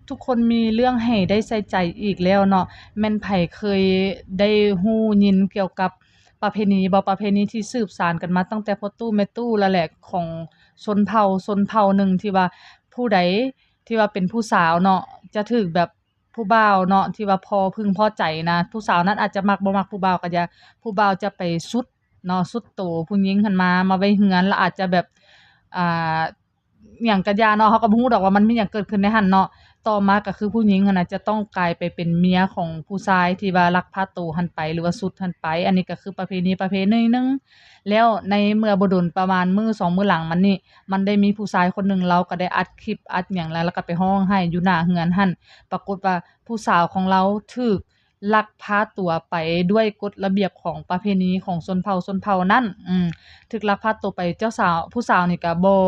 ທຸກຄົນມີເລື່ອງໃຫ້ໄດ້ໃສ່ໃຈອີກແລ້ວເນາະ. ແມ່ນໃຜເຄີຍໄດ້ຮູ້ຍິນກ່ຽວກັບປະເພນີບໍ່? ປະເພນີທີ່ສືບສານກັນມາຕັ້ງແຕ່ພໍ່ຕູ້ແມ່ຕູ້ລະແຫຼະ ຂອງຊົນເຜົ່າ ຊົນເຜົ່າໜຶ່ງ ທີ່ວ່າຜູ້ໃດທີ່ວ່າເປັນຜູ້ສາວເນາະ ຈະຖືກແບບຜູ້ບ່າວເນາະ ທີ່ວ່າພໍເພິ່ງພໍໃຈນະ ຜູ້ສາວນັ້ນອາດຈະມັກບໍ່ມັກຜູ້ບ່າວກໍຢ່າ ຜູ້ບ່າວຈະໄປຊຸດເນາະ ຊຸດໂຕຜູ້ຍິງຫັ້ນມາ ມາໄວ້ເຮືອນ ລະອາດຈະແບບ ອ່າ ຫຍັງກະຢ່າເນາະ ເຮົາກໍບໍ່ຮູ້ດອກວ່າມັນມີຫຍັງເກີດຂຶ້ນໃນຫັ້ນເນາະ. ຕໍ່ມາກໍຄືຜູ້ຍິງຫັ້ນນະ ຈະຕ້ອງກາຍໄປເປັນເມຍຂອງຜູ້ຊາຍທີ່ວ່າລັກພາໂຕຫັ້ນໄປ ຫຼືວ່າຊຸດຫັ້ນໄປ. ອັນນີ້ກໍຄືປະເພນີປະເພນີໜຶ່ງ. ແລ້ວໃນເມື່ອບໍ່ດົນປະມານມື້ສອງມື້ຫຼັງມານີ້ ມັນໄດ້ມີຜູ້ຊາຍຄົນໜຶ່ງ ລາວກໍໄດ້ອັດຄລິບອັດຫຍັງ ແລ້ວລາວກໍໄປຮ້ອງໄຫ້ຢູ່ໜ້າເຮືອນຫັ້ນ. ປາກົດວ່າຜູ້ສາວຂອງລາວຖືກ ລັກພາຕົວໄປດ້ວຍກົດລະບຽບຂອງປະເພນີຂອງຊົນເຜົ່າ ຊົນເຜົ່ານັ້ນ ອືມ ຖືກລັກພາຕົວໄປ. ເຈົ້າສາວ ຜູ້ສາວນີ້ກະບໍ່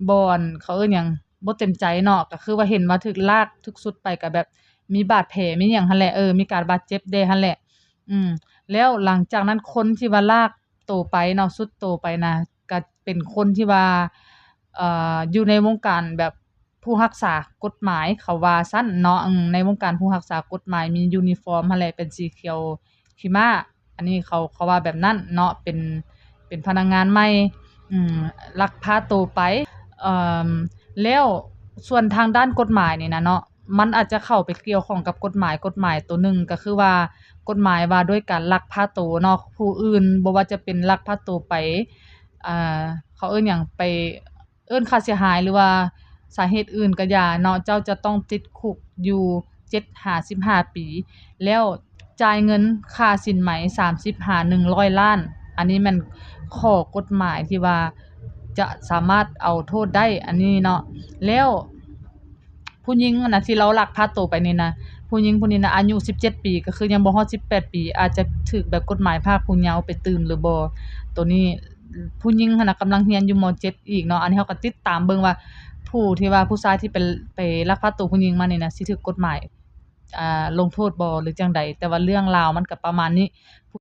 ບໍ່ ອັນ ເຂົາເອີ້ນຫຍັງ ບໍ່ເຕັມໃຈເນາະ ກະຄືວ່າເຫັນວ່າຖືກລາກ ຖືກຊຸດໄປ ກະແບບມີບາດແຜ ມີຫຍັງຫັ້ນແຫຼະ ເອີ ມີການບາດເຈັບແດ່ຫັ້ນແຫຼະ ອືມ ແລ້ວຫຼັງຈາກນັ້ນ ຄົນທີ່ວ່າລາກໂຕໄປເນາະ ຊຸດໂຕໄປນະ ກະເປັນຄົນທີ່ວ່າ ເອີ ຢູ່ໃນວົງການແບບ ຜູ້ຮັກສາກົດໝາຍ ເຂົາວ່າຊັ້ນເນາະ ອືມ ໃນວົງການຜູ້ຮັກສາກົດໝາຍ ມີຢູນິຟອມຫັ້ນແຫຼະ ເປັນສີຂຽວຂີ້ມ້າ ອັນນີ້ເຂົາ ເຂົາວ່າແບບນັ້ນເນາະ ເປັນ ເປັນພະນັກງານໃໝ່ ອືມ ລັກພາໂຕໄປ ເອີ ແລ້ວສ່ວນທາງດ້ານກົດໝາຍນີ້ນະເນາະ ມັນອາດຈະເຂົ້າໄປກ່ຽວຂ້ອງກັບກົດໝາຍ ກົດໝາຍໂຕໜຶ່ງ ກໍຄືວ່າກົດໝາຍວ່າດ້ວຍການລັກພາໂຕເນາະ ຜູ້ອື່ນ ບໍ່ວ່າຈະເປັນລັກພາໂຕໄປ ອ່າ ເຂົາເອີ້ນຫຍັງ ໄປ ເອີ້ນຄ່າເສຍຫາຍ ຫຼືວ່າສາເຫດອື່ນກໍຢ່າເນາະ ເຈົ້າຈະຕ້ອງຕິດຄຸກຢູ່ເຈັດຫາສິບຫ້າປີ ແລ້ວຈ່າຍເງິນຄ່າສິນໄໝສາມສິບຫາໜຶ່ງຮ້ອຍລ້ານ. ອັນນີ້ແມ່ນຂໍ້ກົດໝາຍທີ່ວ່າຈະສາມາດເອົາໂທດໄດ້ ອັນນີ້ເນາະ. ແລ້ວຜູ້ຍິງຫັ້ນນະ ທີ່ລາວລັກພາໂຕໄປນີ້ນະ ຜູ້ຍິງຜູ້ນີ້ນະ ອາຍຸສິບເຈັດປີ ກໍຄືຍັງບໍ່ຮອດສິບແປດປີ ອາດຈະຖືກແບບກົດໝາຍພາກຜູ້ເຍົາໄປຕື່ມຫຼືບໍ່ ໂຕນີ້ ຜູ້ຍິງຫັ້ນນະກຳລັງຮຽນຢູ່ ມໍເຈັດ ອີກເນາະ. ອັນນີ້ເຮົາກໍຕິດຕາມເບິ່ງວ່າ ຜູ້ທີ່ວ່າຜູ້ຊາຍທີ່ໄປ ໄປລັກພາໂຕຜູ້ຍິງມານີ້ນະ ຊິຖືກກົດໝາຍ ອ່າ ລົງໂທດບໍ່ ຫຼື ຈັ່ງໃດ ແຕ່ວ່າເລື່ອງລາວມັນກໍປະມານນີ້.